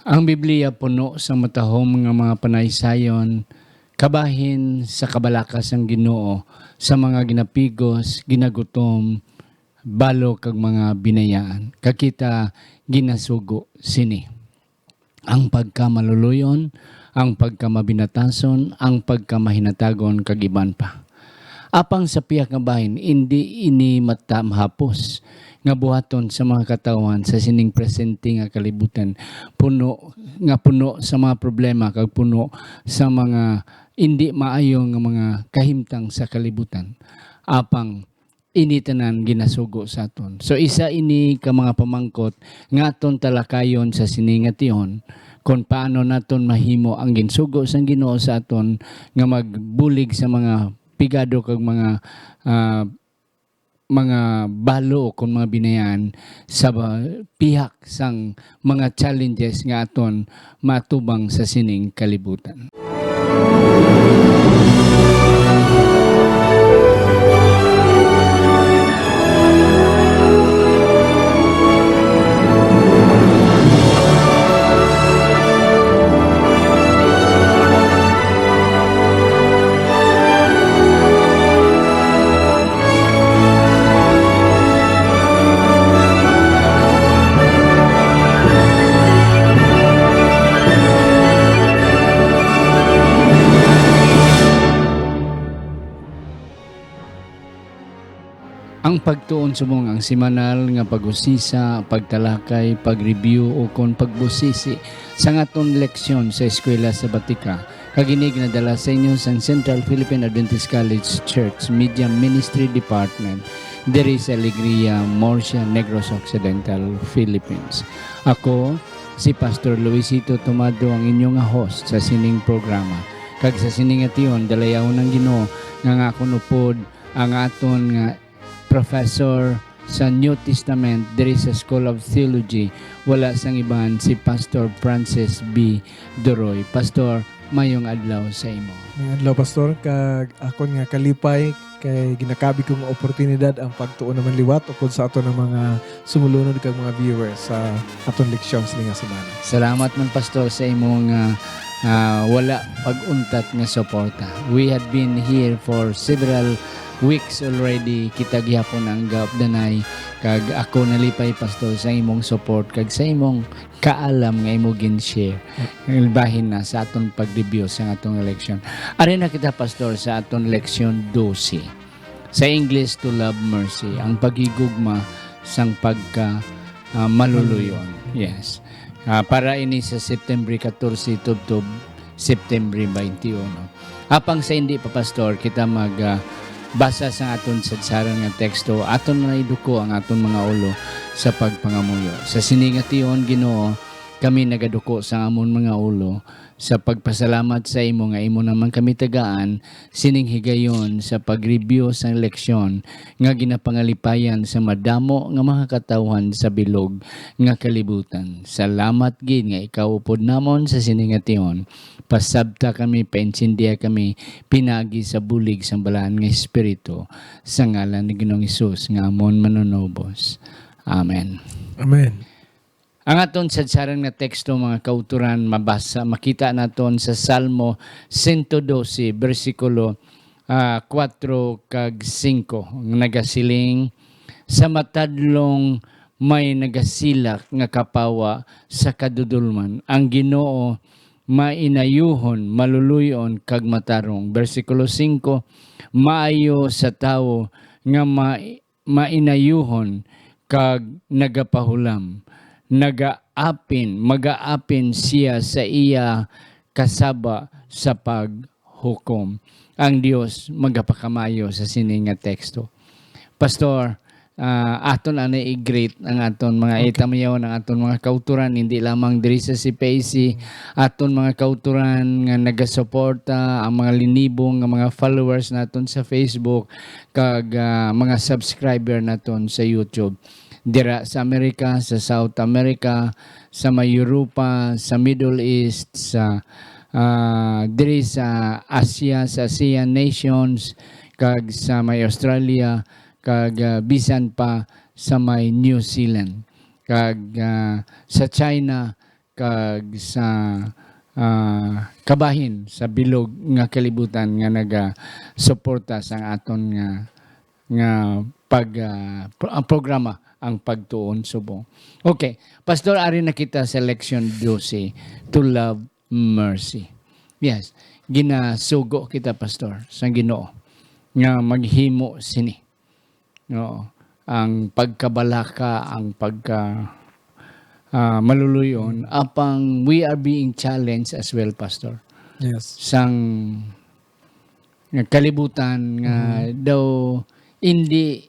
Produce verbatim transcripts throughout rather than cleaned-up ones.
Ang Biblia puno sang matahom nga mga panaysayon, kabahin sa kabalaka sang Ginoo sa mga ginapigos, ginagutom, balo, kag mga binayaan. Kag kita ginasugo sini. Ang pagkamaluluy-on, ang pagkamabinatason, ang pagkamahinatagon, kag iban pa. Apang sa pihak nga bahin, indi ini mata mahapos nga buhaton sa mga katawhan sa sining presente nga kalibutan, puno, nga puno sa mga problema kag puno sa mga indi maayo nga mga kahimtang sa kalibutan. Apang ini tanan ginasugo sa aton. So, isa ini ka mga pamangkot nga aton talakayon sa sini nga tion, kon paano naton mahimo ang ginsugo sang Ginoo sa aton nga magbulig sa mga pigado kag mga, ah, mga balo kon mga binayaan sa ba-, pihak sang mga challenges nga aton matubang sa sining kalibutan. Ang pagtuon subong ang semanal nga pag-usisa, pagtalakay, pag-review, o kon pagbusisi sang aton leksyon sa Eskwela Sabatika, kag ini ginadala sa inyo sang Central Philippine Adventist College Church Media Ministry Department diri sa Alegria, Murcia, Negros Occidental, Philippines. Ako si Pastor Luisito Tomado, ang inyo nga host sa sining programa. Kag sa sini nga tion, dalayawon ang Ginoo nga ang akon upod ang aton nga professor sa New Testament diri sa School of Theology, wala sang iban si Pastor Francis B. Duroy. Pastor, mayong adlaw sa imo. Mayong adlaw, Pastor, kag akon nga kalipay kay ginakabig ko nga oportunidad ang pagtuon naman liwat upod sa aton nga mga sumulunod kag mga viewers sa aton leksyon sini nga semana. Salamat man, Pastor, sa imong, ah, ah, wala pag-untat nga suporta. We had been here for several weeks already. Kita gihapon ang gaupdanay, kag ako nalipay, Pastor, sa imong support kag sa imong kaalam nga imo gin-share. Bahin na sa aton pag-review sa atong leksyon. Ari na kita, Pastor, sa aton leksyon dose. Sa English, To Love Mercy, ang paghigugma sang pagka, ah, maluluy-on. Yes. Ah, para ini sa September catorce tubtob September twenty-one. Apang sa hindi pa, Pastor, kita mag, ah, basa sa aton sadsaran nga teksto, aton na iduko ang aton mga ulo sa pagpangamuyo. Sa sini nga tion, Ginoo, kami nagaduko sa amon mga ulo sa pagpasalamat sa imo nga imo naman kami tagaan sining higayon sa pag-review sang leksyon nga ginapangalipayan sa madamo nga mga katawhan sa bilog nga kalibutan. Salamat gid nga ikaw upod namon sa sini nga tion. Pasabta kami, paintindiha kami, pinagi sa bulig sang Balaan nga Espiritu, sa ngalan ni Ginoong Hesus nga amon Manunubos. Amen. Amen. Ang aton sadsaran nga teksto, mga kauturan, mabasa, makita naton sa Salmo sento dose, bersikulo, ah, kuwatro kag singko, nga nagasiling, "Sa matadlong may nagasilak nga kapawa sa kadudolman, ang Ginoo mainayuhon, maluluy-on, kag matarong." Bersikulo singko, "Maayo sa tawo nga ma-, mainayuhon kag nagapahulam, nagaapin, magaapin sia sa iya kasaba sa paghukom." Ang Dios magapakamayo sa sini nga teksto. Pastor, ah, aton anay i-greet ang aton mga Okay. itamyaw, ang aton mga kauturan, hindi lamang diri sa C P A C, aton mga kauturan nga nagasuporta, ang mga linibong nga mga followers naton sa Facebook, kag, ah, mga subscriber naton sa YouTube. Dira sa Amerika, sa South America, sa may Europa, sa Middle East, sa, ah, diri sa Asia, sa ASEAN nations, kag sa may Australia, kag, ah, bisan pa sa may New Zealand, kag, ah, sa China, kag sa, ah, kabahin sa bilog nga kalibutan nga nagasuporta sang aton nga, nga pag, ah, pro-, ang programa, ang Pagtuon Subong. Okay, Pastor, ari na kita sa leksyon dose, to love mercy. Yes, ginasugo kita, Pastor, sa Ginoo nga maghimo sini. Oo. Ang pagkabalaka, ang pagka, ah, maluluyon, apang we are being challenged as well, Pastor. Yes. Sang nga kalibutan nga Mhm. daw hindi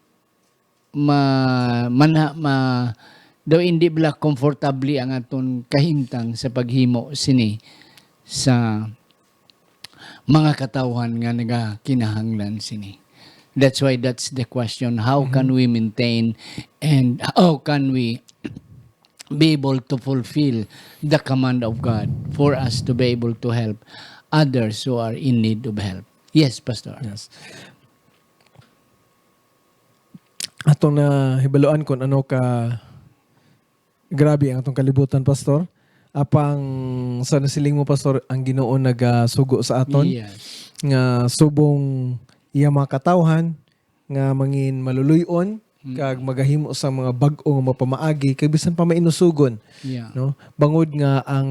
ma-, mana-, ma-, daw hindi bala komportable ang aton kahimtang sa paghimo sini sa mga katawhan nga nagakinahanglan sini. That's why that's the question, how can Mhm. we maintain and how can we be able to fulfill the command of God for us to be able to help others who are in need of help? Yes, Pastor. Yes. Atong nahibaluan kung ano ka grabe ang atong kalibutan, Pastor. Apang sa nasiling mo, Pastor, ang Ginoo nagasugo sa aton Yes. nga subong iya mga katawhan nga mangin maluluy-on Mm. kag magahimo sa mga bag-o nga mapamaagi kag bisan pa mainusugon, Yeah. no? Bangod nga ang,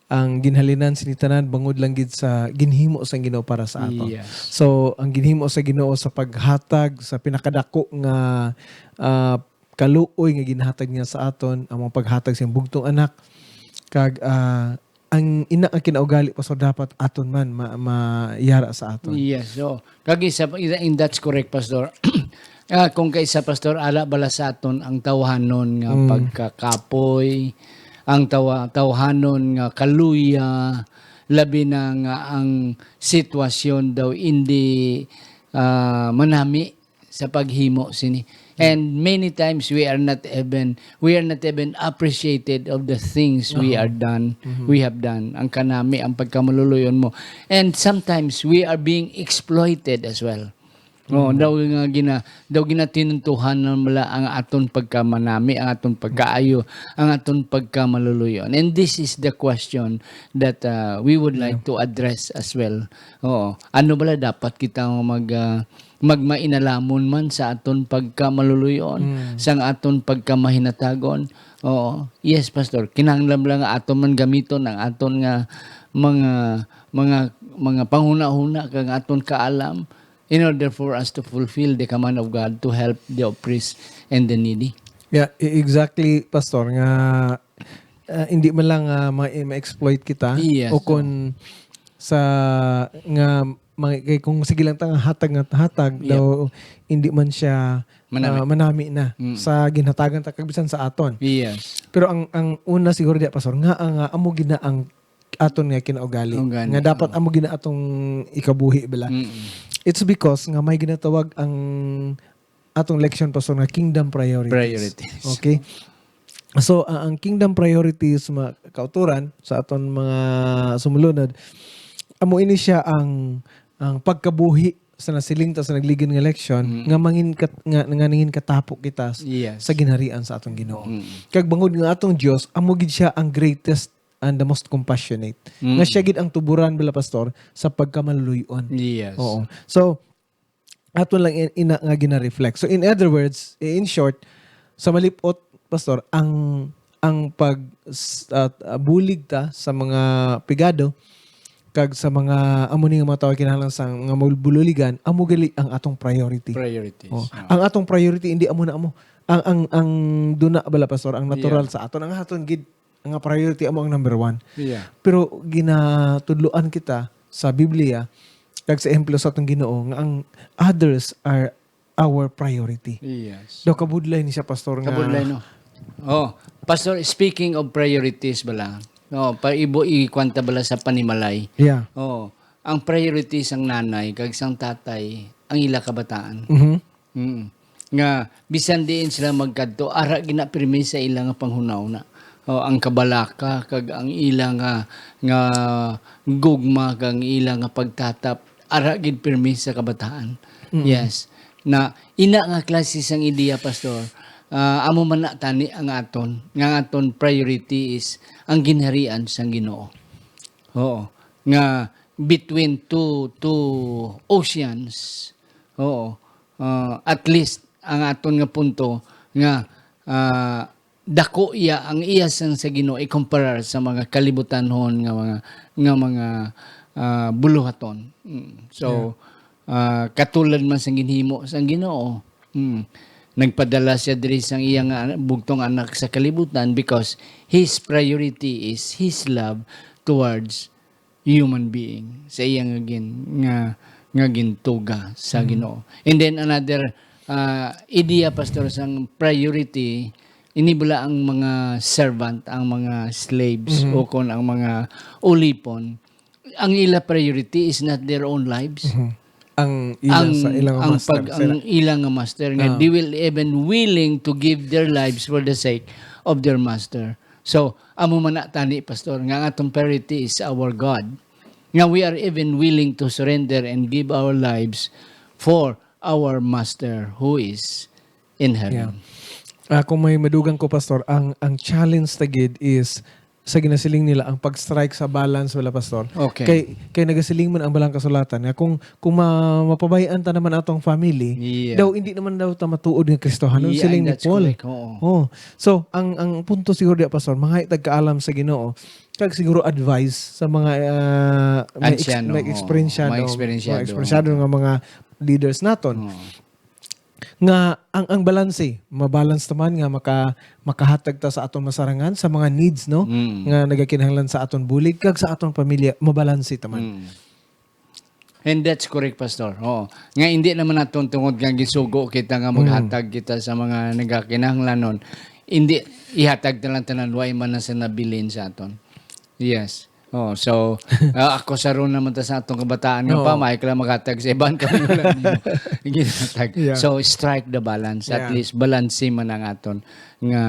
ang ginhalinan sini tanan bangod lang gid sa ginhimo sang Ginoo para sa aton. Yes. So, ang ginhimo sa Ginoo sa paghatag sa pinakadako nga, ah, kaluoy nga ginahatag niya sa aton, ang mga paghatag sa iyang bugtong anak, kag, ah, ang ina nga kinaugali, Pastor, dapat aton man ma-, mayara sa aton. Yes, so, kag isa pa, and that's correct, Pastor. Ah, kung kaisa, Pastor, ara bala sa aton ang tawhanon nga Mm. pagkakapoy, ang tawa-, tawhanon nga kaluya, labi na nga ang sitwasyon daw hindi, ah, manami sa paghimo sini. And many times we are not even, we are not even appreciated of the things we Oo. are done, Mhm. we have done. Ang kanami, ang pagkamaluluyon mo. And sometimes we are being exploited as well. Oh, Mhm. daw nga gina-, daw ginatinuntuhan na mala ang aton pagkamanami, ang aton pagkaayo, ang aton pagkamaluluyon. And this is the question that, uh, we would like Yeah. to address as well. Oo. Ano bala dapat kita mag, ah, magmainalamon man sa aton pagkamaluluyon, Mm. sang aton pagkamahinatagon? Oo. Yes, Pastor. Kinahanglan lang nga aton man gamiton ang aton nga mga, mga, mga panghunahuna kag aton kaalam in order for us to fulfill the command of God to help the oppressed and the needy. Yeah, e-, exactly, Pastor, nga, ah, hindi man lang, ah, ma-, ma-exploit kita Yes, o kung sa nga mga, kay kung sige lang ta nga hatag nga hatag, Yeah. daw hindi man siya, Manami. ah, manami na Mm. sa ginhatagan ta kag bisan sa aton. Yes. Pero ang, ang una siguro diya, Pastor, nga, nga amo gid na ang aton nga kinaugali, Ang gani, nga dapat oo. amo gid na atong ikabuhi bala. Mm-mm. It's because nga may ginatawag ang atong leksyon, Pastor, nga kingdom priorities. Priorities. Okay? So, a-, ang kingdom priorities, mga kauturan, sa aton mga sumulunod, amo ini siya ang, ang pagkabuhi sa nasiling ta sa nagligid nga leksyon, Mm. nga mangin kat-, nga, nga nangin katapo kita s-, Yes. sa ginharian sa atong Ginoo. Mm. Kag bangod nga atong Dios, amo gid siya ang greatest and the most compassionate. Mm. Nga siya gid ang tuburan, bala, Pastor, sa pagkamaluloy-on. Yes. Oo. So, aton lang in-, ina nga gina-reflect. So, in other words, i-, in short, sa malip-ot, Pastor, ang, ang pag, s-, at, ah, bulig ta sa mga pigado, kag sa mga amo ni nga mga tawo kinahanglan sa mga mabululigan, amo gali ang atong priority. Priorities. Oh. Ah. Ang atong priority, hindi amo na amo. Ang, ang, ang duna bala, Pastor, ang natural Yeah. sa aton, ang aton gid, nga priority amo ang number one. Yeah. Pero ginatudloan kita sa Biblia kag sa ehemplo sa atong Ginoo nga ang others are our priority. Yes. Daw kabudlay ni siya, Pastor, nga Kabudlay, no? Oh, Pastor, speaking of priorities bala, no, pa ibo, ikwanta bala sa panimalay. Yeah. Oh, ang priorities sang nanay kag sang tatay, ang ila kabataan. Mhm. Mm. Nga, bisan diin sila magkadto, ara gina pirmi sa ila nga panghunahuna. O, ang kabalaka, kag ang ila nga, nga gugma, kag ang ila nga pagtatap, ara gid pirmi sa kabataan. Mm. Yes. Na, ina nga klase sang ideya, Pastor, Ah, amo man na tani ang aton, nga ang aton priority is ang ginharian sang Ginoo. Oo, nga between two, two oceans, oo, ah, at least ang aton nga punto nga, ah, dako iya, ang iya sang sa Ginoo ikumparar sa mga kalibutanhon nga mga, nga mga, ah, buluhaton. Mm. So, ah, katulad man sang ginhimo sang Ginoo. Mm. Nagpadala siya diri sang iya nga ana-, bugtong anak sa kalibutan because his priority is his love towards human being, sa iya nga gin-, nga, nga gintuga sa Mm. Ginoo. And then another, ah, idea, Pastor, sang priority, ini bala ang mga servant, ang mga slaves, Mhm. o kon ang mga ulipon, ang ila priority is not their own lives. Mhm. Ang ila Ang, sa ilang ang master, pag, sila. ang ila nga master nga Ah. they will even willing to give their lives for the sake of their master. So, amo man na tani, Pastor, nga ang atong priority is our God. Nga we are even willing to surrender and give our lives for our master who is in heaven. Yeah. Ah, kung may madugang ko, Pastor, ang, ang challenge ta gid is sa ginasiling nila ang pag-strike sa balance, wala, Pastor. Okay. Kay, kay nagasiling man ang Balang Kasulatan nga kung, kung ma-, mapabay-an ta naman atong family, Yeah. daw hindi naman daw ta matuod nga Kristohanon, Yeah, siling ni that's Paul. correct. Oo. Oh. So, ang, ang punto siguro diya, Pastor, mga itag kaalam sa Ginoo, kag siguro advice sa mga, ah, may ex-, Anciano, may oo. Eksperensyado, May eksperensyado. mga eksperensyado nga mga leaders naton. Oo. Nga ang, ang balanse, mabalance ta man nga maka-, makahatag ta sa aton masarangan sa mga needs, no? Mm. Nga nagakinahanglan sa aton bulig kag sa aton pamilya, mabalanse ta man. Mm. And that's correct, Pastor. Oo. Nga hindi naman naton tungod nga gisugo kita nga Mm. maghatag kita sa mga nagakinahanglanon, hindi ihatag na lang tanan, wa man na sa nabilin sa aton. Yes. Oh, so, ah, ako sa ron naman ta sa atong kabataan nga Oo. pa, may ka lang maghatag sa iban, kami wala nimo ginhatag. Yeah. So, strike the balance. At Yeah. least, balanse man ang aton nga,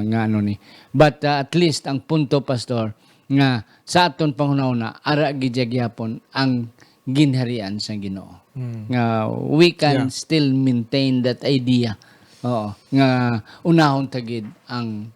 nga ano ni. But, ah, at least, ang punto, Pastor, nga sa aton panghunahuna, ara gid siya gihapon ang ginharian sang Ginoo. Mm. Nga we can Yeah. still maintain that idea. Oo, nga unahon ta gid ang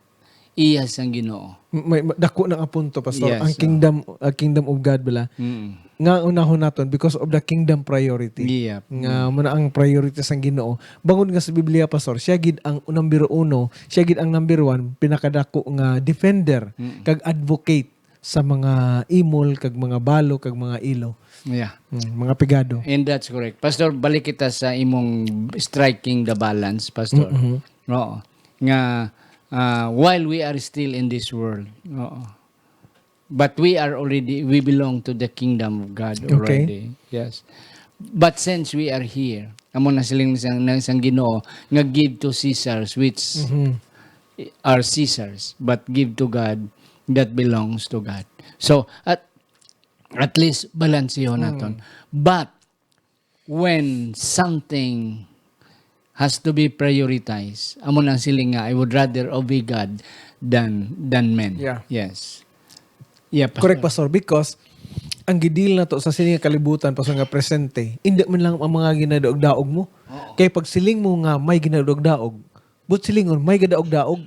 iya sang Ginoo. M-, may, ma-, dako na nga punto, Pastor. Yes, Ang oh. kingdom, uh, kingdom of God bala. Mm. Nga unahon naton because of the kingdom priority. Yep. Nga Mm. muna ang priority sang Ginoo. Bangod nga sa Biblia, Pastor, siya gid ang number uno, siya gid ang number one, pinakadako nga defender Mm. kag advocate sa mga imol kag mga balo kag mga ilo. Yeah. Mm, mga pigado. And that's correct. Pastor, balik kita sa imong striking the balance, Pastor. Mm-hmm. Oo. Nga, ah, while we are still in this world, oo. But we are already, we belong to the kingdom of God Okay. already. Yes. But since we are here, amo na siling sang, nang sang Ginoo nga give to Caesar's which Mhm. are Caesar's, but give to God that belongs to God. So, at, at least, balansihon Mm. naton. But, when something has to be prioritized, amo nang siling nga, "I would rather obey God than, than men." Yeah. Yes. Yeah, Pastor. Correct, Pastor, because ang gidil na to sa sini nga kalibutan, Pastor, nga presente, hindi man lang ang mga ginadaog-daog mo. Oo. Kay pag siling mo nga may ginadaog-daog, but silingon, may gadaog-daog.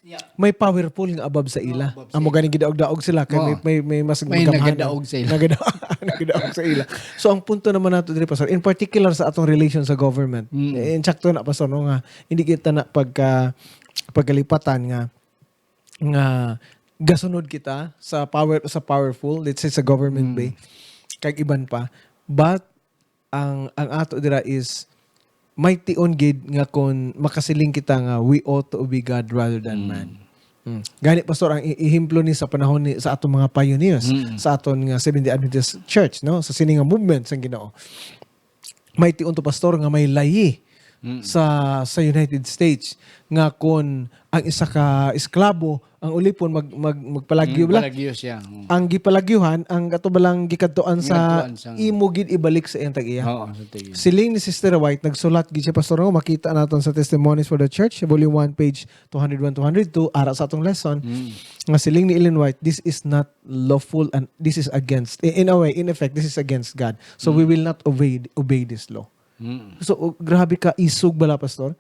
Yeah. May powerful nga above sa ila. Oh, above sa Amo ila. ganing gidaog-daog sila, kay Oo. may, may, may mas May magamahan. nagadaog sa ila. Nagada-, nagadaog sa ila. So, ang punto naman nato diri, Pastor, in particular sa atong relation sa government, Mm. eh, insakto na, Pastor, no, nga hindi kita na pagka-, pagkalipatan nga, nga gasunod kita sa power, sa powerful, let's say, sa government Mm. bay, kag iban pa. But, ang, ang ato dira is may tion gid nga kon makasiling kita nga we ought to obey God rather than Mm. man. Mm. Gani, Pastor, ang i-, ehemplo ni sa panahon ni, sa atong mga pioneers, Mm. sa aton nga Seventh-day Adventist Church, no? Sa sini nga movement sang Ginoo. May tion to, Pastor, nga may layi Mm. sa, sa United States nga kon ang isa ka esklabo ang ulipon mag-, mag-, magpalagyo Mm, bala. palagyo siya. Mm. Ang gipalagyuhan, ang ato balang gikadtuan sa Gikadtuan sa imo gid ibalik sa iyang tag-iya. Oo, sa tag-iya. Siling ni Sister White, nagsulat gid siya, Pastor, no? Makita naton sa Testimonies for the Church, Volume one, page two hundred one, two hundred two, ara sa atong lesson, Mm. nga siling ni Ellen White, "This is not lawful and this is against," i-, in a way, in effect, "This is against God. So we Mm. will not obey, obey this law." Mm. So, oh, grabe ka isog bala, Pastor.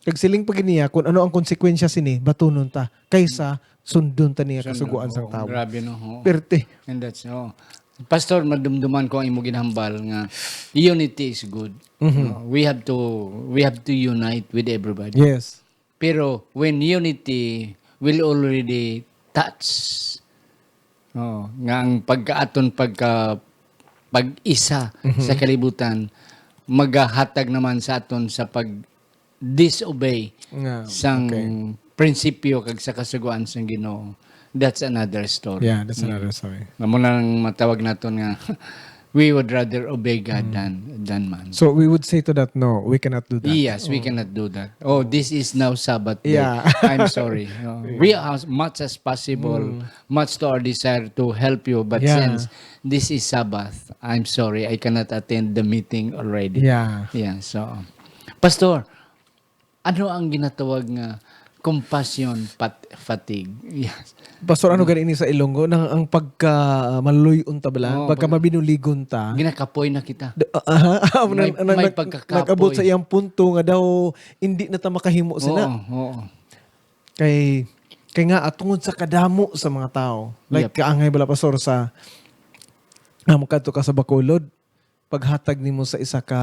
Kag siling pa gid niya, kung ano ang konsekwensya sini, batunon ta, kaysa sundon ta niya Sundon. Kasugoan sang Oo, tawo. Grabe, no? Oo. Perte. And that's, oh. Pastor, madumduman ko ang imo ginhambal nga unity is good. Mhm. No? We have to, we have to unite with everybody. Yes. Pero when unity will already touch, oh, nga ang pagkaaton pagka pag-isa Mhm. sa kalibutan magahatag naman sa aton sa pag disobey Nga, sang okay. prinsipyo kag sa kasugoan sang Ginoo, that's another story. Yeah, that's Mm. another story. Amo nang matawag naton nga, we would rather obey God Mm. than, than man. So we would say to that, "No, we cannot do that." Yes, we Oh. cannot do that. "Oh, this is now Sabbath day. Yeah. I'm sorry." Oh, Yeah. we are as much as possible, Mm. much to our desire to help you, but Yeah. since this is Sabbath, I'm sorry, I cannot attend the meeting already. Yeah. Yeah, so, Pastor, ano ang ginatawag nga compassion fat-, fatigue? Yes. Pastor, ano Mm. gani ini sa Ilonggo? Nang ang pagka, ah, maluy-on ta bala? Oo, Pagka pag- mabinuligon ta? Ginakapoy na kita. D-, ah, aha. Amo na, May, na, may na, pagkakapoy. Nag-abot sa iyang punto nga daw hindi na ta makahimo sina. Oo, oo. Kay, kay nga, ah, tungod sa kadamo sa mga tao, like, Yep. kaangay bala, Pastor, sa, nga makadto ka sa Bacolod, paghatag nimo sa isa ka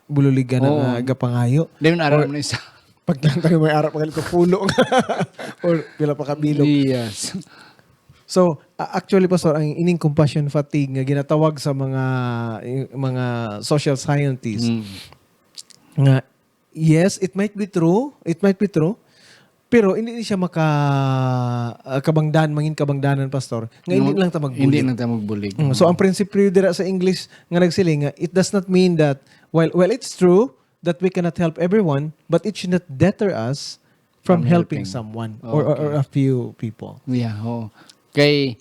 bululigan Oo. nga gapangayo. Di man aram Or na isa. Pagtantang mo, may arap ka nito pulo. Or pila pa ka bilog. Yes. So, a-, actually, Pastor, ang ining compassion fatigue nga ginatawag sa mga, mga social scientists, Mm. nga, yes, it might be true, it might be true, pero hindi ni siya maka, ah, kabangdan, mangin kabangdanan, Pastor, nga hindi No, lang ta magbulig. hindi lang ta magbulig. Mm, so, ang prinsipyo dira sa English nga nagsiling nga, it does not mean that, while, while it's true that we cannot help everyone, but it should not deter us from From helping helping. someone or, or, or Okay. a few people. Yeah, oo. Kay,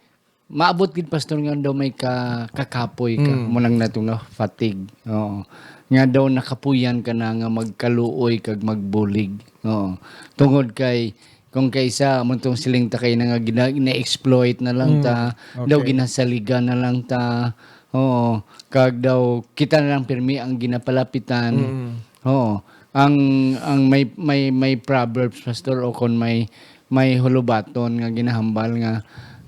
maabot gid, Pastor, nga daw may ka-, kakapoy ka. Mm. Mo nang nato nga fatigue. Oo. Nga daw nakapuyan ka na nga magkaluoy kag magbulig. Oo. Tungod kay, kung kaisa, mo tong siling ta kay na nga gina-, gina-exploit na lang Mm. ta, daw Okay. ginasaligan na lang ta. Oo. Kag daw kita na lang pirmi ang ginapalapitan. Mm. Oo. Ang, ang may, may, may proverbs, Pastor, o kon may, may hulubaton nga ginahambal nga,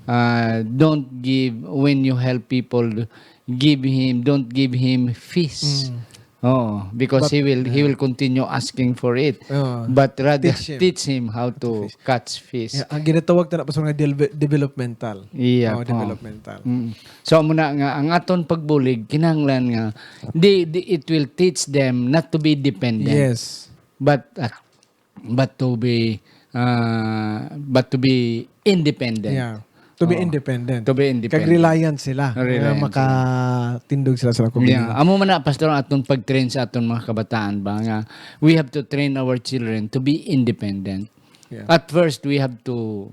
ah, don't give, when you help people, give him, don't give him fish. Mm. Oo, because But, he will, he yeah. will continue asking for it. Oo. But rather, Teach him. teach him how to Fish. catch fish. Yeah, ang ginatawag ta na, Pastor, nga delve-, developmental. Yeah, Oo, po. developmental. Mm. So, amo na nga, ang aton pagbulig, kinahanglan nga, di, di, it will teach them not to be dependent. Yes. But, uh, but to be, uh, but to be independent. Yeah. To be Oo. independent. To be independent. Kag reliant sila. Reliant Nga sila. makatindog sila sa akong Yeah. ginoo. Amo man na, Pastor, ang atong pag-train sa atong mga kabataan ba nga we have to train our children to be independent. Yeah. At first, we have to,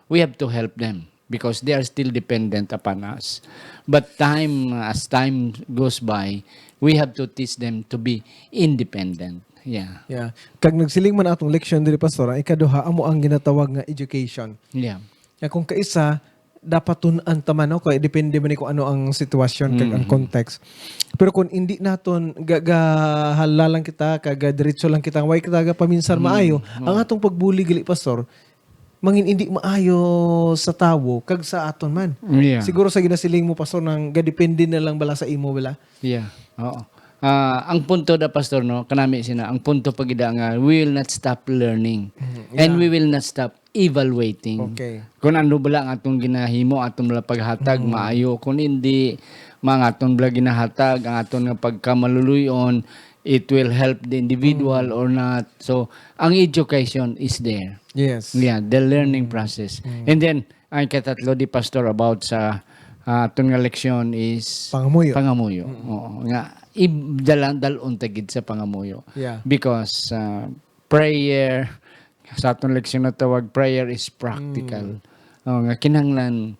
we have to help them because they are still dependent upon us. But time, as time goes by, we have to teach them to be independent. Yeah. Yeah. Kag nagsiling man atong leksyon diri, Pastor, ang ikaduha, amo ang ginatawag nga education. Yeah. Nga kung kaisa, dapat tun-an ta man, no? Kay depende man ni kung ano ang sitwasyon kag ang Mm-hmm. context. Pero kung hindi naton ga-, gahala lang kita, kag diretso lang kita, way kita gapaminsar Mm, maayo, oo. ang atong pagbulig gali, Pastor, mangin hindi maayo sa tawo kag sa aton man. Yeah. Siguro sa ginasiling mo, Pastor, nang gadepende na lang bala sa imo bala? Yeah. Oo. Ah, ang punto da, Pastor, no, kanami sina, ang punto pa gid nga, we will not stop learning. Mm, And yeah. we will not stop evaluating. Okay. Kung ano bala ang atong ginahimo, atong bala paghatag, Mm. maayo. Kung hindi, mga atong bala ginahatag, ang aton nga pagkamaluluy-on, it will help the individual Mm. or not. So, ang education is there. Yes. Yeah, the learning Mm. process. Mm. And then, ang katatlo di, Pastor, about sa, ah, aton nga leksyon is Pangamuyo. pangamuyo. Mm. Oo, nga, ib-, dala-, dalon ta gid sa pangamuyo. Yeah. Because, ah, prayer, sa aton leksyon natawag, prayer is practical. Mm. Oh, nga kinahanglan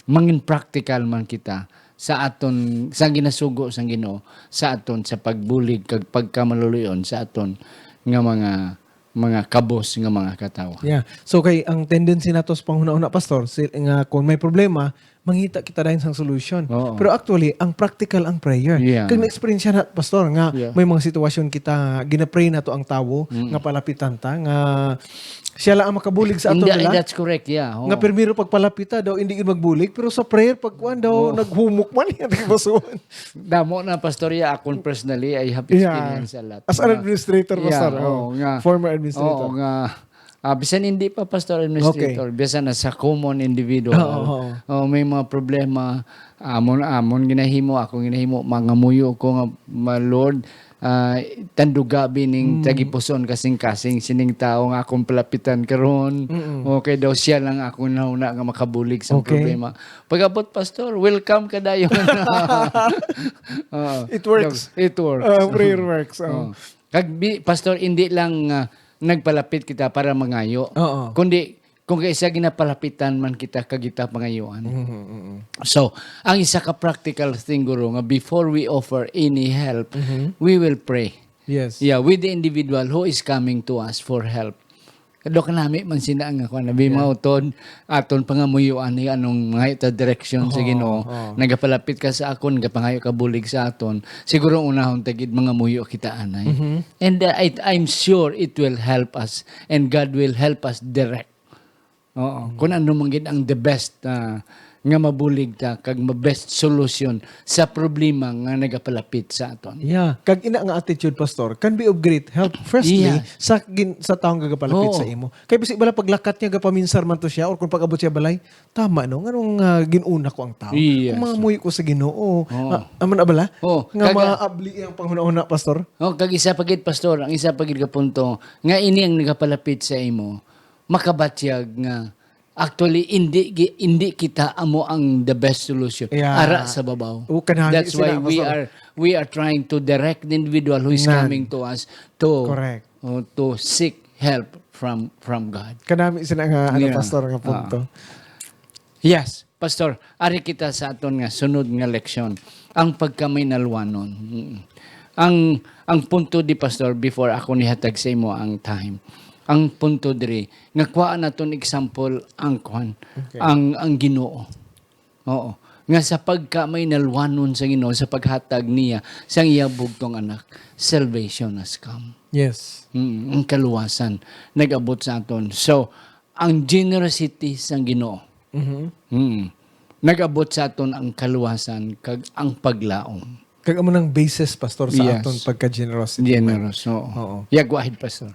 mangin practical man kita sa aton, sa ginasugo sang Ginoo sa aton sa pagbulig kag pagkamaluluy-on sa aton nga mga, mga kabos nga mga katawo. Yeah. So, kay ang tendency nato sa panghunahuna, Pastor, si, nga kung may problema, mangita kita dayon sang solution. Oo. Pero actually, ang practical ang prayer. Yeah. Kag na-experience na, Pastor, nga Yeah. may mga sitwasyon kita, ginapray nato ang tawo, Mm. nga palapitan ta, nga siya lang ang makabulig sa ato Hindi, nila. That's correct, yeah. Oo. Nga primero pagpalapita daw, hindi gid magbulig, pero sa prayer, pagkuan daw, Oo. naghumok man yung basuhan. Damo na, Pastor, ya, akon personally, I have Yeah. Experienced a lot. As an Nga- administrator, Yeah, Pastor. oo, nga. Former administrator. Oo, nga. Ah, bisan hindi pa, Pastor, administrator, bisan na sa common individual. Oo, oo. Oh, may mga problema, amon amon ginahimo, akong ginahimo, mangamuyo ko nga, "Ma Lord, ah, tandugabi ning Mm. tagipuson kasing-kasing sining tawo nga akong palapitan karon." Mm-mm. Okay daw siya lang akong nahuna nga makabulig sa Okay. problema. Pag-abot, Pastor, welcome ka dayon. Oo. It works. It works. Ah, prayer works. Oh. Oh. Kag bi- Pastor, hindi lang ah, nagpalapit kita para mangayo. Oo. Kundi kung kaisa ginapalapitan man kita kag kita pangayuan. Mhm, mhm. So, ang isa ka practical thing, guro, nga before we offer any help, Mhm. we will pray. Yes. Yeah, with the individual who is coming to us for help. Kadto kanami man sina nga kuan, abi Yeah. mautod, aton pangamuyuan ni anong mga ita direksyon sa Oo, Ginoo. oo. Nagapalapit ka sa akon, nagapangayo ka bulig sa aton. Siguro unahon ta gid mangamuyo kita anay. Mhm. And uh, I, I'm sure it will help us and God will help us direct. Oo. Kung ano man gid ang the best ah, nga mabulig ta kag ma best solution sa problema nga nagapalapit sa aton. Yeah, kag ina nga attitude, Pastor, can be of great help. Firstly, Yes. sa gin, sa taong gagapalapit Oo. sa imo. Kay basi bala paglakat niya, gapaminsar man to siya, or kung pag-abot siya balay, tama no, nganong uh, ginuna ko ang tao? Yes. Kung mangamuyo ko sa Ginoo, Oo. ah, amo na bala? Oo, Nga kaga- maabli ang panghuna-huna, Pastor? Oh, kag isa pa gid, Pastor, ang isa pa gid ka punto nga ini ang nagapalapit sa imo, makabatyag nga actually hindi gi- hindi kita amo ang the best solution Yeah. ara sa babaw. Oh, kanami That's sila, why we Pastor. are we are trying to direct the individual who is Nan. coming to us to Correct. oh, to seek help from from God. Kanami sila nga ano, Yeah. Pastor, nga punto. Yes, Pastor, ari kita sa aton nga sunod nga leksyon, ang pagkamainalwanon. Mm. Ang ang punto di, Pastor, before ako nihatag sa imo ang time. Ang punto diri nga kuhaan naton example ang kuan, Okay. ang ang Ginoo. Oo. Nga sa pagkamainalwanon sa Ginoo, sa paghatag niya sang iya bugtong anak, salvation has come. Yes. Mm, ang kaluwasan nag-abot sa aton. So, ang generosity sang Ginoo. Mhm. Mm. Nag-abot sa aton ang kaluwasan kag ang paglaom. Kag amo nang basis, Pastor, sa Yes. aton pagka-generosity. Generous, oo. Oo. Yeah, go ahead, Pastor.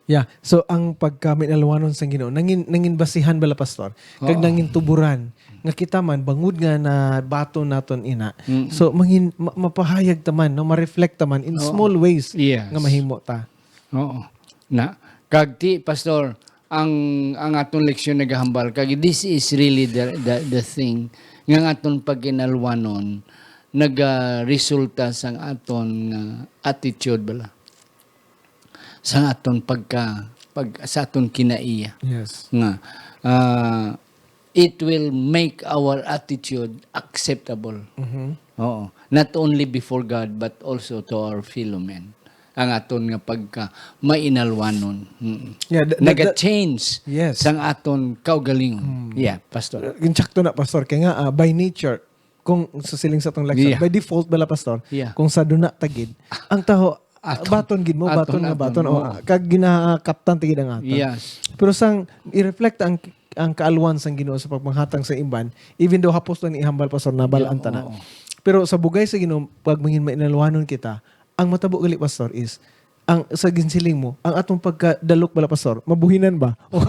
Yeah. So ang pagkamainalwanon sang Ginoo nangin nangin basihan bala, Pastor, kag Oo. nangin tuburan nga kita man bangod nga nabaton naton ina. Mm. So mangin ma- mapahayag ta man, no, ma-reflect ta man in Oo. small ways Yes. nga mahimo ta. Oo. Na kag ti, Pastor, ang ang aton leksyon nagahambal kag this is really the the, the thing nga ang aton pagkinalwanon nagaresulta sang aton nga attitude bala, sang aton pagka pag sa aton kinaiya. Yes. Nga ah, it will make our attitude acceptable. Mhm. Oo. Not only before God but also to our fellow men. Ang aton nga pagka mainalwanon. Mm. Yeah, the- the- Naga-change Yes. sang aton kaugalingon. Mm. Yeah, Pastor. Insakto na, Pastor, kay nga ah, by nature, kung sa siling sa atong leksyon, Yeah. by default bala, Pastor, Yeah. kung sa duna ta gid, ang tawo, Aton. baton gid mo, Aton, baton nga aton, baton, oh, oo. kag ginakaptan ta gid ang aton. Yes. Pero sang i-reflect ang ang kaalwan sang Ginoo sa pagpanghatag sa iban, even though hapos lang ni ihambal, Pastor, nabal-an Yeah, ta na. Oo. Pero sa bugay sa Ginoo, pag mangin mainalwanon kita, ang matabo gali, Pastor, is ang sa ginsiling mo, ang atong pagkadalok bala, Pastor, mabuhinan ba? O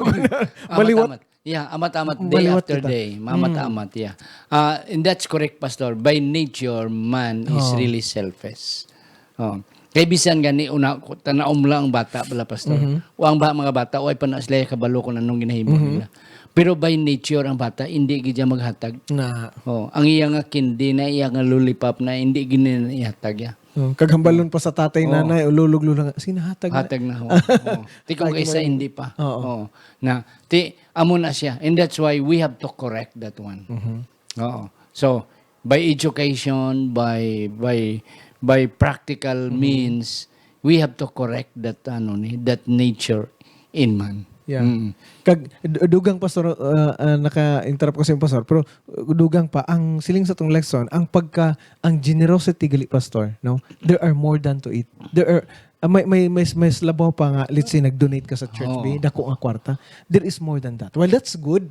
maliwat? Amat-amat. Yeah, amat-amat, day Maliwat after kita. Day. Amat-amat, yeah. Ah, and that's correct, Pastor. By nature, man is Oh. Really selfish. Oh. Kay bisan gani una ko tanaom lang ang bata bala, Pastor. Mhm. O ang ba, mga bata, way pa na sila kabalo kung anong ginahimo Mhm. nila. Pero by nature ang bata hindi gid siya maghatag. Na. Oh, ang iya nga candy na, iya nga lollipop na, hindi gid na ihatag ya. Oh, kag hambalon pa sa tatay, Oh. nanay, o lolo, lola nga, "Sinahatag na." Hatag na ho. Oh. Ti kung Hatag kaysa mo. Hindi pa. Oo. Oh. Na ti amo na siya. And that's why we have to correct that one. Mhm. Oo. So, by education, by by by practical Mhm. means, we have to correct that ano ni, that nature in man. Yeah. Mm. Kag d- dugang, Pastor, uh, uh, naka-interrupt ko sa imo, Pastor, pero uh, dugang pa ang siling sa tong lesson, ang pagka ang generosity gali, Pastor, no? There are more than to it. There are uh, may may may may labaw pa nga, let's say, nag-donate ka sa church, Oo. Bi, dako nga kwarta. There is more than that. Well, that's good.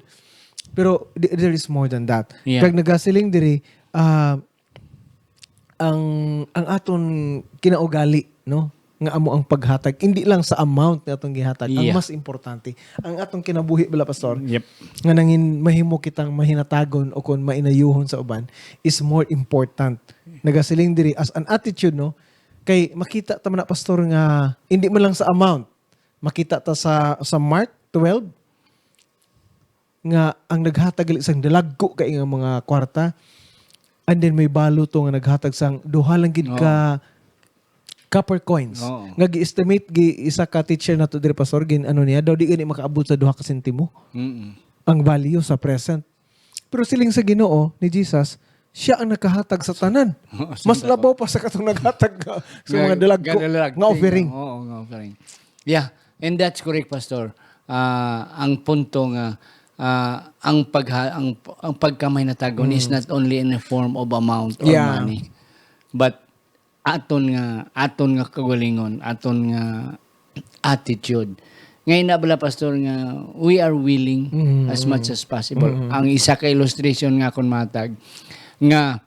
Pero th- there is more than that. Yeah. Kag nagasiling diri, ah, ang ang aton kinaugali, no, nga amo ang paghatag, hindi lang sa amount nga atong gihatag, ang Yeah. mas importante, ang atong kinabuhi bala, Pastor, Yep. nga nangin mahimo kitang mahinatagon o kon mainayuhon sa uban is more important. Nagasiling diri as an attitude, no, kay makita ta man na, Pastor, nga hindi man lang sa amount, makita ta sa sa Mark twelve, nga ang naghatag gali sang dalagko kay nga mga kwarta, and then may balo to nga naghatag sang duha lang gid Oo. ka copper coins. Oo. Nga gi-estimate gi isa ka teacher nato diri, Pastor, gin ano niya daw, di gani makaabot sa duha ka sentimo Mm-mm. ang value sa present. Pero siling sa Ginoo ni Jesus, siya ang nakahatag sa tanan. Oo, sa Mas tanan. labaw pa sa katong naghatag nga sa Nga mga dalagko, dalagko, nga offering. Oo, nga offering. Yeah, and that's correct, Pastor. Ah, ang punto nga, ah, ang pagha-, ang, ang pagkamahinatagon is Mm. not only in a form of amount or Yeah. money, but aton nga, aton nga kagalingon, aton nga attitude. Ngayon na bala, Pastor, nga we are willing Mm. as much as possible. Mm. Ang isa ka illustration nga akon matag, nga,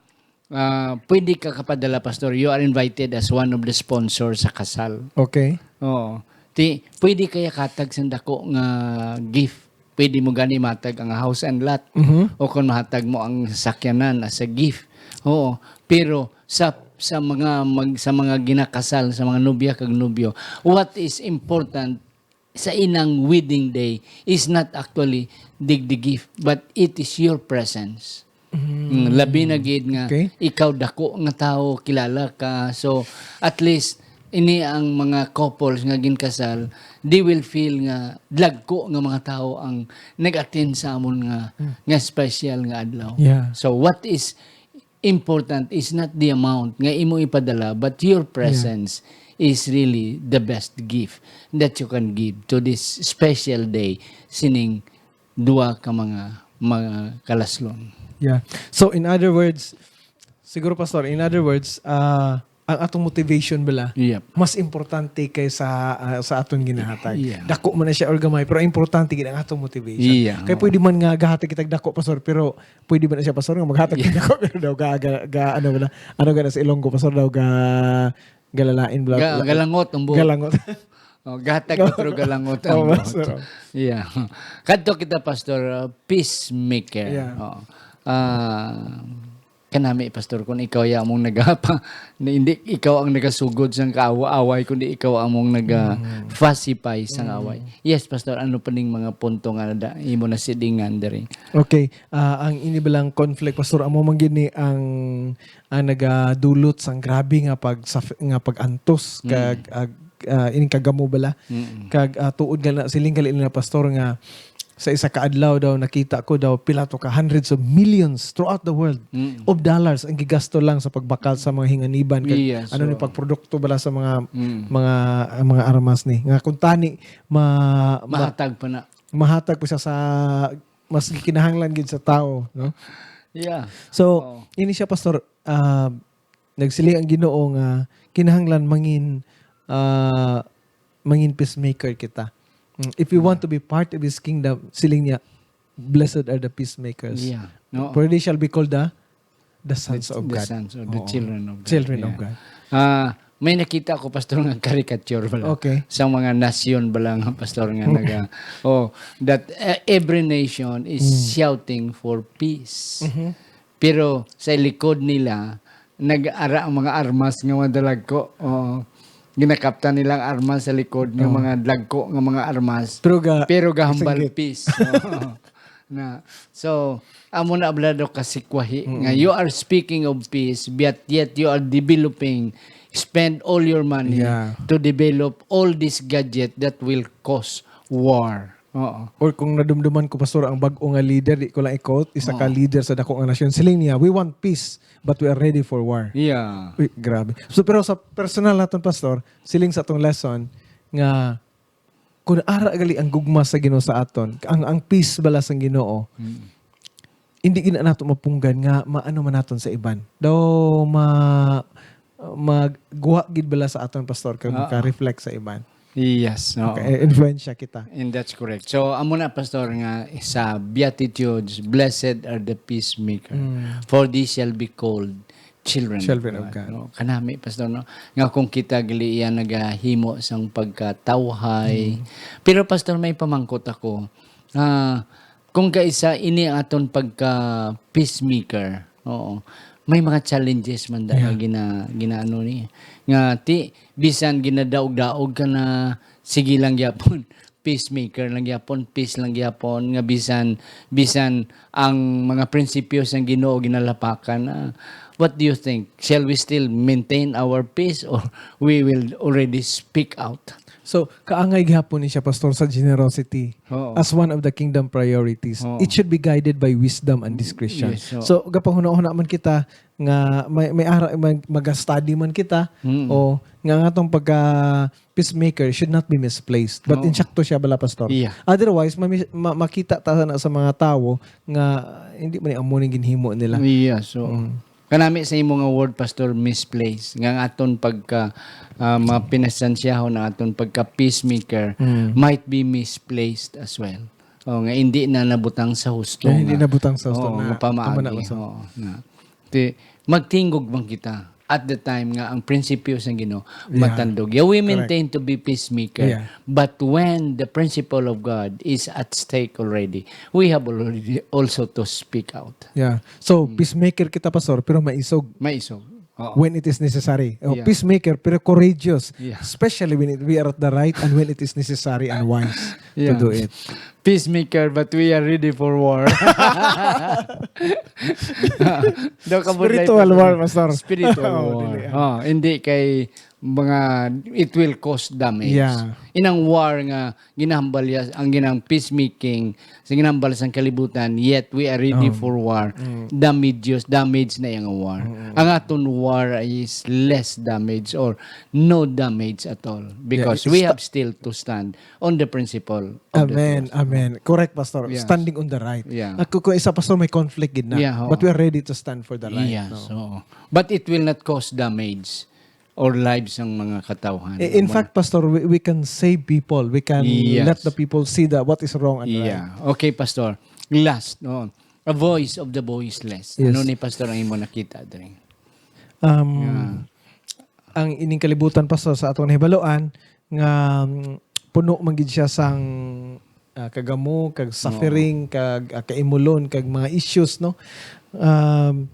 ah, pwede ka kapadala, Pastor, you are invited as one of the sponsors sa kasal. Okay. Oo. Ti, pwede kaya katag sa dako nga gift. Pwede mo gani matag ang house and lot. Mhm. O kung mahatag mo ang sakyanan as a gift. Oo. Pero sa, sa mga mag-, sa mga ginakasal, sa mga nobya kag nobyo, what is important sa inang wedding day is not actually the, the gift, but it is your presence. Mm. Mm, labi na gid nga Okay. ikaw dako nga tawo, kilala ka. So, at least, ini ang mga couples nga ginkasal, they will feel nga dagko nga mga tawo ang nag-attend sa amon nga, Mm. nga special nga adlaw. Yeah. So, what is important is not the amount nga imo ipadala, but your Yeah. presence is really the best gift that you can give to this special day sining duwa ka mga, mga kalaslon. Yeah. So, in other words, siguro, Pastor, in other words, ah, ang atong motivation bala, Yep. mas importante kaysa, ah, sa aton ginahatag. Yeah. Dako man na siya or gamay, pero importante gid ang atong motivation. Yeah, Kay oo. pwede man nga gahatag kita dako, Pastor, pero pwede ba na siya, Pastor, nga maghatag Yeah. kita dako, pero daw ga, ga, ga, ano bala, ano ga na sa Ilonggo, Pastor, daw ga, galalain bala. Ga-, galangot ang buot. Galangot. Oh, gahatag ka, pero galangot ang Oh, buot. Pastor. Yeah. Kadto kita, Pastor, uh, peacemaker. Yeah. Oo. Ah, kanami, Pastor, kung ikaw ya among nagapa-, na hindi ikaw ang nagasugod sang kaawa-away, kundi ikaw among naga-pacify sang Mm. away. Yes, Pastor, ano pa ning mga punto nga da-, imo na sidingan diri? Okay, ah, ang ini balang conflict, Pastor, amo man gid ni ang, ang nagadulot sang grabe nga pag-, nga pag-antos Mm. kag, ag-, ah, ining kagamo bala. Mm. Kag, ah, tuod nga na, siling gali nila, Pastor, nga sa isa ka adlaw daw nakita ko daw pila to ka hundreds of millions throughout the world Mm. of dollars ang gigasto lang sa pagbakal sa mga hinganiban kag Yes, ano ni so pagprodukto bala sa mga Mm. mga mga armas ni nga kung tani ma-, ma-, Mahatag pa na. mahatag pa siya sa mas gikinahanglan gid sa tao, no? Yeah. So, Oo. ini siya, Pastor, ah, nagsiling ang Ginoo nga kinahanglan mangin, ah, mangin peacemaker kita. Mm, if we want Yeah. to be part of His kingdom, siling niya, "Blessed are the peacemakers." Yeah. No. For they shall be called the, the sons The, of the God. sons or the Oo. children of God. Children of Yeah. God. Ah, may nakita ko, Pastor, nga caricature bala. Okay. Sa mga nasyon bala nga, Pastor, nga naga-, oh, that, eh, every nation is Mm. shouting for peace. Mhm. Pero sa likod nila, nag-ara ang mga armas nga madalagko. Oo. Ginakaptan nila ang armas sa likod nga Oh. mga dagko nga mga armas. Pero ga-, Pero gahambal isinggit. peace. Oo. Na, so, amo na bala daw kasikwahi Mm. nga you are speaking of peace, but yet you are developing, spend all your money Yeah. to develop all this gadget that will cause war. Oo. Or kung nadumduman ko, Pastor, ang bag-o nga leader, di ko lang i-quote, isa ka Oo. leader sa dako nga nasyon, siling niya, "We want peace, but we are ready for war." Yeah. Uy, grabe. So, pero sa personal naton, Pastor, siling sa atong lesson nga kung ara gali ang gugma sa Ginoo sa aton, ang, ang peace bala sang Ginoo, hindi gina nato mapunggan nga maano man naton sa iban. Daw ma, magwa gid bala sa aton, Pastor, kag Oo. maka-reflect sa iban. Yes, oo. Okay, influensya kita. And that's correct. So, amo na, Pastor, nga sa Beatitudes, "Blessed are the peacemaker, Mm. for they shall be called children Children of of God." God. No? Kanami, Pastor, no? Nga kung kita gali iya nagahimo sang pagkatawhay. Mm. Pero, Pastor, may pamangkot ako. Ah, kung kaisa ini ang aton pagka peacemaker, oo, may mga challenges man da nga Nga. gina-, ginaano ni. Nga ti, bisan ginadaog-daog ka na, sige lang gyapon, peacemaker lang gyapon, peace lang gyapon, nga bisan, bisan ang mga prinsipyo sang Ginoo ginalapakan na. What do you think? Shall we still maintain our peace, or we will already speak out? So, kaangay gihapon ni siya, Pastor, sa generosity Oo. as one of the kingdom priorities. Oo. It should be guided by wisdom and discretion. Yes, oo. So, gapahuna-huna man kita nga may, may ara-, mag-, mag-study man kita, Mm. o nga, nga atong pagka peacemaker should not be misplaced. But Oo. insakto siya bala, Pastor. Yeah. Otherwise, mami-, ma-, makita ta na sa mga tawo nga hindi man amo ning ginhimo nila. Yeah, so, Mm. kanami sa imo nga word, Pastor, misplaced. Nga ang aton pagka, ah, mga pinasansyahon, ang aton pagka peacemaker Mm. might be misplaced as well. O, nga hindi na nabutang sa husto Nga hindi nga, nabutang sa husto oo, na, nga pamaagi. tama na, Pastor. Oo, nga. Ti, magtingog man kita at the time nga ang prinsipyo sang Ginoo Yeah. matandog. Yeah, we Correct. maintain to be peacemaker. Yeah. But when the principle of God is at stake already, we have already also to speak out. Yeah. So, Mm. peacemaker kita, Pastor, pero maisog. Maisog. Oo. When it is necessary. O, Yeah. peacemaker, pero courageous. Yeah. Especially when it, we are at the right and when it is necessary and wise Yeah. to do it. Peacemaker, but we are ready for war. Daw kabudlay Spiritual pa war, sa Pastor. Spiritual Oh, war. dili, ah. Oh, hindi kay mga, it will cause damage. Yeah. Inang war nga ginahambal ya, ang ginang peacemaking, sa ginahambal sang kalibutan, yet we are ready Oh. for war. Mm. Damage, damage na yung war. Mm. Ang aton war is less damage or no damage at all because Yeah, we sta- have still to stand on the principle of the Amen, truth. amen. Correct, Pastor. Yes. Standing on the right. Yeah. At kung, kung isa, Pastor, may conflict gid na. Yeah, oo. But we are ready to stand for the right, Yes, no? oo. But it will not cause damage or lives ng mga katawhan. I-, in Amo fact, na. Pastor, we, we can save people. We can Yes. let the people see that what is wrong and right. Yeah. Okay, Pastor. Last, no. A voice of the voiceless. Yes. Ano ni, Pastor, ang imo nakita diri? Um, Yeah. ang ining kalibutan, Pastor, sa atong nahibaluan, nga, mm, puno man gid siya sang, ah, kagamo, kag Oo. suffering, kag, ah, kaimulon, kag mga issues, no? Um,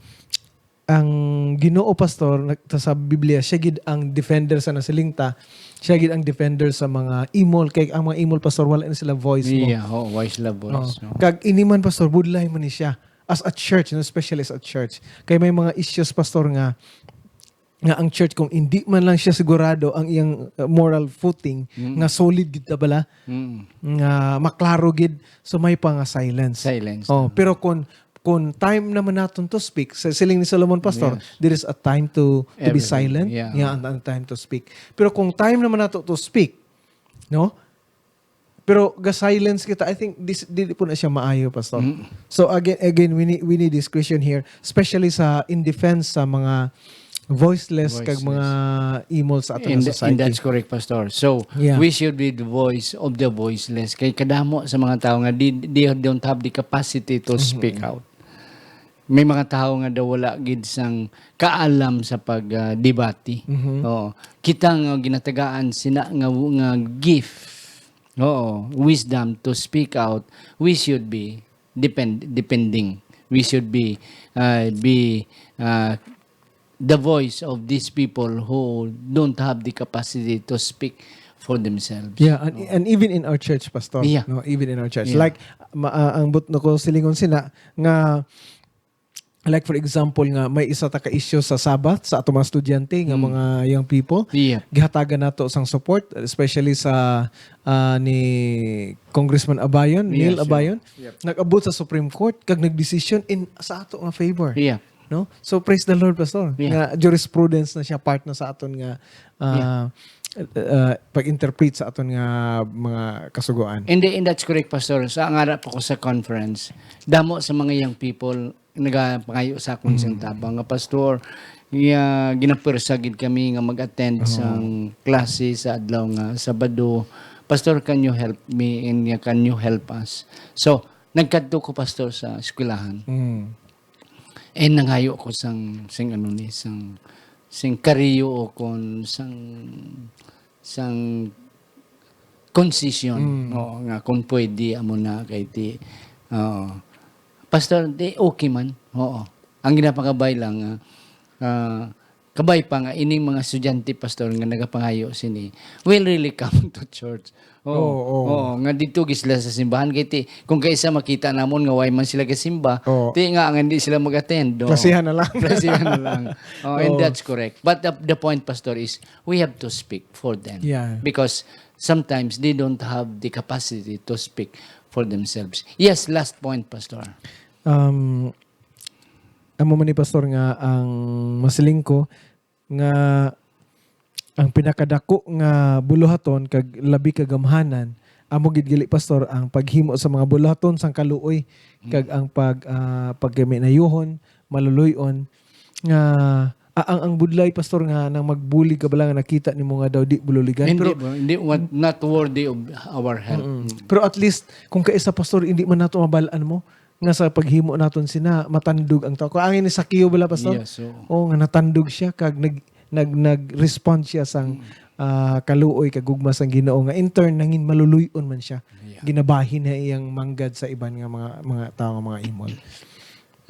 ang Ginoo, Pastor, nag-, sa Biblia, siya gid ang defender sa nasiling ta, siya gid ang defender sa mga imol, kay ang mga imol, Pastor, wala na sila voice mo. Yeah, oh, why sila voice, Oh. no? Kag ini man, Pastor, budlay man ni siya as a church, no? Especially as a church. Kay may mga issues, Pastor, nga, nga ang church, kung hindi man lang siya sigurado ang iyang, uh, moral footing, Mm. nga solid gid ta bala, Mm. nga maklaro gid, so may pa nga silence. Silence. Oh, pero kung, kung time naman naton to speak, sa siling ni Solomon, Pastor, Yes. there is a time to, to be Everything, silent, yeah. yeah, and, and time to speak. Pero kung time naman nato to speak, no? Pero ga-silence kita, I think this, dili po na siya maayo, Pastor. Mm. So again, again, we need, we need this question here, especially sa in defense sa mga voiceless kag Voiceless. mga imol sa aton And, nga society. and that's correct, Pastor. So, Yeah. we should be the voice of the voiceless. Kay kadamo sa mga tao nga di, they don't have the capacity to Mm-hmm. speak out. May mga tao nga daw wala gid sang kaalam sa pag, ah, debate. Mm-hmm. Oo. Kita nga ginatagaan sina nga, nga gift. Oo, wisdom to speak out. We should be depend, depending. We should be, uh, be, uh, the voice of these people who don't have the capacity to speak for themselves. Yeah, and, No? and even in our church, Pastor, Yeah. no, even in our church. Yeah. Like, ma-, ah, ang but nako silingon sina nga, like, for example, nga may isa ta ka issue sa Sabbath sa ato mga estudyante nga Mm. mga young people, Yeah. gihatagan nato sang support, especially sa, ah, ni Congressman Abayon, Neil Yes, yeah. Abayon, Yep. nag-abot sa Supreme Court kag nagdesisyon in sa ato nga favor. Yeah. No? So, praise the Lord, Pastor. Yeah. Nga jurisprudence na siya, part na sa aton nga ah, ah, pag-interpret sa aton nga mga kasugoan. And, and that's correct, Pastor. Sa ngara pa ko sa conference, damo sa mga young people nagapangayo sa akon sing tabang nga, "Pastor, ya, ginapwersa gid kami nga mag-attend sang klase sa adlaw nga Sabado. Pastor, can you help me and, ya, can you help us?" So, nagkadto ko, Pastor, sa eskwelahan. Mm. And nangayo ko sang, sing ano ni, sang, sing kariyo o kon sang, sang concession. Oo, nga kung pwede, amo na kay ti, oo. Pastor, di okay man. Oo. Ang ginapakabay lang, ah, ah, kabay pa nga ining mga estudyante, Pastor, nga nagapangayo sini, will really come to church. Oo, Oo, oo. Oo, nga dito gid sila sa simbahan. Kay ti, kung kaisa makita namon nga way man sila kasimba, Oo. ti nga nga hindi sila mag-attend. No? Klasihan na lang. Klasihan na lang. Oh, and Oo. That's correct. But the, the point, Pastor, is we have to speak for them. Yeah. Because sometimes they don't have the capacity to speak for themselves. Yes, last point, Pastor. Um, amo man ni, Pastor, nga ang masiling ko nga ang pinakadako nga buluhaton kag labi kagamhanan amo gid gali, Pastor, ang paghimo sa mga buluhaton sang kaluoy kag ang pag ah, pagkaminayuhon, maluloy-on nga ah, ang ang budlay, Pastor, nga nang magbulig ka bala nga nakita nimo nga daw di bululigan. Hindi, Pero bro, hindi what, not worthy of our help. Mm. Pero at least, kung kaisa, Pastor, hindi man nato mabalaan mo nga sa paghimo naton sina, matandog ang tao. Kung angin ni Sakeo bala, Pastor? Yes, oo. Oo, nga natandog siya, kag nag, nag, nag-respond siya sang ah, kaluoy, kag gugma sang Ginoo, nga in turn, nangin maluloy-on man siya. Yeah. Ginabahin na iyang manggad sa iban nga mga, mga tao nga mga imol.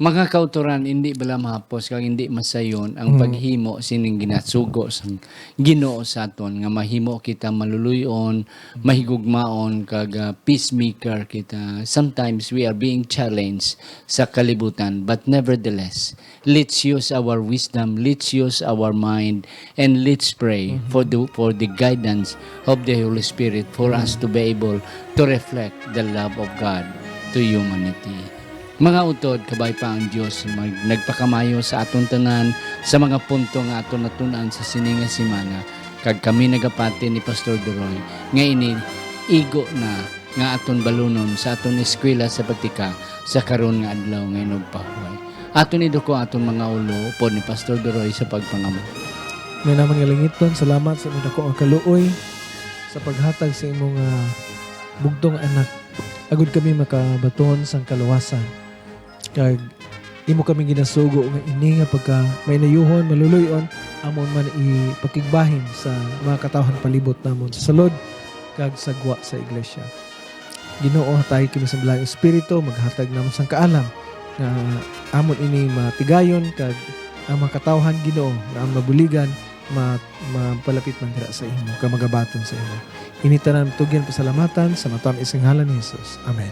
Mga kautoran, hindi bala mahapos kag hindi masayon ang Mm. paghimo sining ginasugo sang Ginoo sa aton nga mahimo kita maluloy-on, mahigugmaon kag ah, peacemaker kita. Sometimes we are being challenged sa kalibutan, but nevertheless, let's use our wisdom, let's use our mind, and let's pray for the for the guidance of the Holy Spirit for us to be able to reflect the love of God to humanity. Mga utod, kabay pa ang Dios mag, nagpakamayo sa aton tanan sa mga punto nga aton natun-an sa sini nga semana, kag kami nagapati ni Pastor Duroy nga ini igo na nga aton balunon sa aton eskwela sa Batika sa karon nga adlaw nga inugpahuway. Aton iduko aton mga ulo upod ni Pastor Duroy sa pagpangamot. May naman nga langiton, salamat sa imong dako nga kaluoy sa paghatag sa imong ah, bugtong anak, agud kami makabaton sang kaluwasan. Kag imo kami ginasugo nga ini nga pagka mainayuhon, maluloy-on, amon man ipakigbahin sa mga katawhan palibot namon sa sulod kag sa gwa sa iglesia. Ginoo, hatayi kami sa Balaang Espiritu, maghatag namon sang kaalam nga amon ini matigayon, kag ang mga katawhan, Ginoo, nga ang mabuligan ma, mapalapit man dira sa imo, kag magabaton sa imo. Ini tanan tugyan pasalamatan sa matamis nga ngalan ni Jesus. Amen.